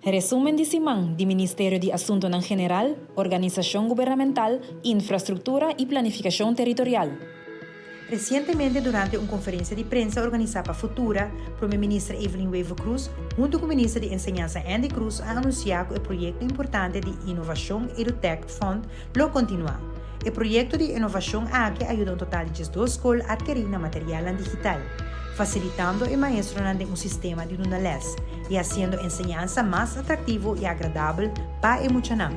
Resumen di siman di Ministerio di Asuntonan General, Organisacion Gubernamental, Infrastructura y Planificacion Territorial. Recientemente durante un conferencia di prensa organisa pa Futura, Prome Minister Evelyn Wever-Croes hunto cu Minister di Enseñansa Endy Croes a anuncia cu e proyecto importante di Innovacion EduTech Fund lo continua. E proyecto di innovacion aki a yuda un total di 12 scol adkeri nan materialnan digital, facilitando e maestronan den un sistema di duna les y haciendo enseñansa mas atractivo y agradabel pa e muchanan.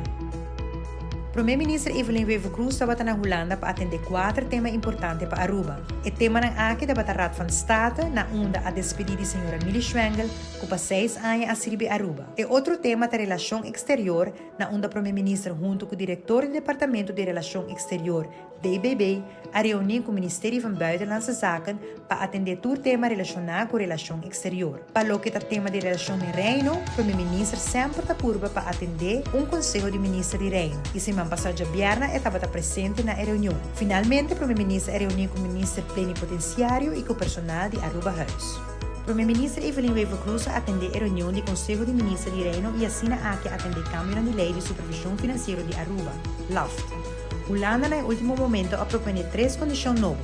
Prome Minister Evelyn Wever-Croes tabata na Hulanda pa atende cuater tema importante pa Aruba. E temanan aki tabata Raad van State, na unda a despedi di señora Milly Schwengle cu pa seis aña a sirbi Aruba. E otro tema ta Relacion Exterior, na unda Prome Minister hunto cu Director di Departamento di Relacion Exterior, DBB, a reuní ku Ministerio van Buitenlandse Zaken pa atendé tur tema relashoná ku relashon eksterior. Pa loke ta tema di relashon den Reino, Prome Minister semper ta purba pa atendé un Konseho di Minister di Reino i siman pasá djabièrnè e tabata presente na e reunion. Finalmente Prome Minister a reuní ku Minister Plenipotensiario i ku personal di Arubahuis. Prome Minister Evelyn Wever-Croes a atendé e reunion di Konseho di Minister di Reino i asina aki a atendé kambionan di Lei di Supervishon Finansiero di Aruba, LAFT. Hulanda na e último momento a proponé tres kondishon nobo.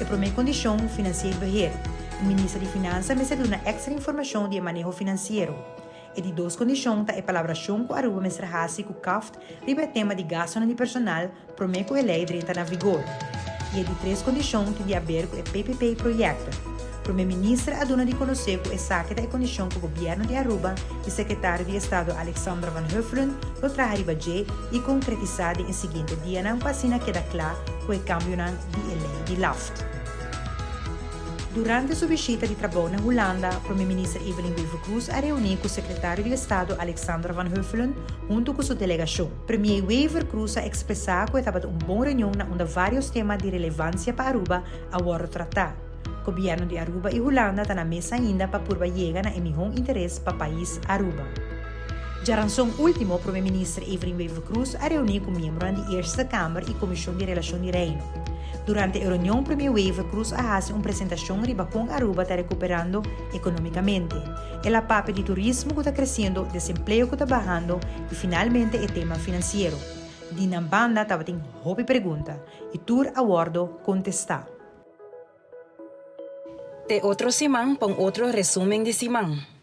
E promé kondishon, financieel beheer. E Minister di Finansa mester duna èkstra informashon di e maneho finansiero. E di dos kondishon ta e palabrashon ku Aruba mester hasi ku CAFT riba e tema di gastunan di personal promé ku e lei drenta na vigor. I e di tres kondishon tin di aber ku e PPP proyekto. Prome Minister a duna di konosé ku esaki ta e kondishon ku Gobièrnu di Aruba i Sekretario di Estado Alexandra van Huffelen lo traha riba dje i konkretisá den e siguiente dianan pa asina keda kla ku e kambionan di e lei di LAFT. Durante su bishita di trabou na Hulanda, Prome Minister Evelyn Wever-Croes a reuní ku Sekretario di Estado Alexandra van Huffelen huntu ku su delegashon. Premier Wever-Croes a ekspresá ku e tabata un bon reunion na unda vários tema di relevansia pa Aruba a wòrdu tratá. Gobièrnu di Aruba i Hulanda ta na mesa ainda pa purba yega na e mihó interes pa pais Aruba. Djaranson último Prome Minister Evelyn Wever-Croes a reuní ku miembronan di Eerste Kamer i Komishon di Relashon di Reino. Durante e reunion Premier Wever-Croes a hasi un presentashon riba kon Aruba ta rekuperando ekonómikamente. El a papia di turismo ku ta kresiendo, desempleo ku ta bahando i finalmente e tema finansiero. Di nan banda tabatin hopi pregunta i tur a wòrdu kontestá. Te otro siman pa un otro resumen di siman.